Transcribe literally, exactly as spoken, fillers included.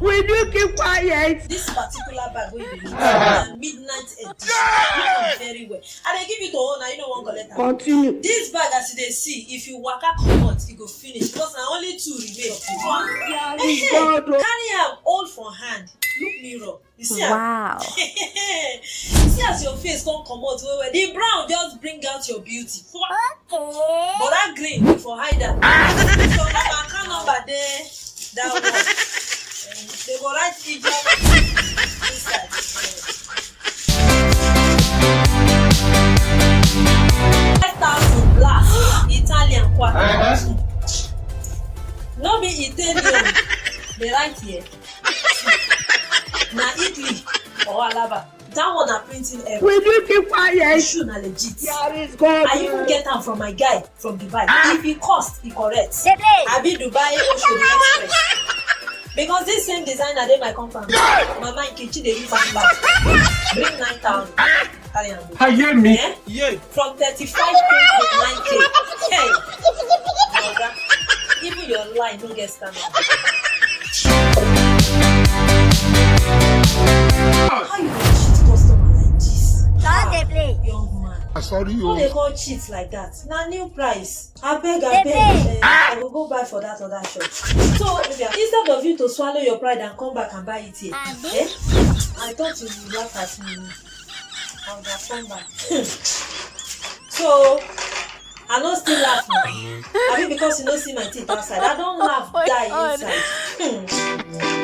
Will you keep quiet? This particular bag wey you dey look for na midnight edition. Look am very well. I dey give you to hold, na you no wan collect am. Continue. This bag, as you dey see, if you waka comot, e go finish because na only two remain. There is God. Oh. Carry am, hold for hand, look mirror. You see am? Wow. See as your face come comot well well. The brown just bring out your beauty. But that green, you for hide am. So that account number dey that one. They go write idiot inside. Five thousand black Italian quarter. No be Italian. They write here. Na Italy or Alaba. That one na printing error. Will you keep quiet? Shoe na legit. There is God. I even get am from my guy from Dubai. If e cost, e correct. Dey play. Abi Dubai Oshodi Express. Because this same designer dey my compound. Mama Nkechi dey use am laugh. Bring nine thousand. Carry am go. Ayé mi. Eh? Yé. From thirty-five K to nine K. Hey! My oga, even your line no get standard. How you go cheat customer like this? Just dey play. Young man. Sorry No o. Dey call cheat like that. Na new price. Abeg, Dey abeg. play. Eh, I go go buy for that other shop. So, Olivia, instead of you to swallow your pride and come back and buy it here, Abi? Eh? I thought you would laugh at me. I would have come back. So, I no still laugh now. Abi because you no see my teeth outside. I don laugh die inside. Hmm.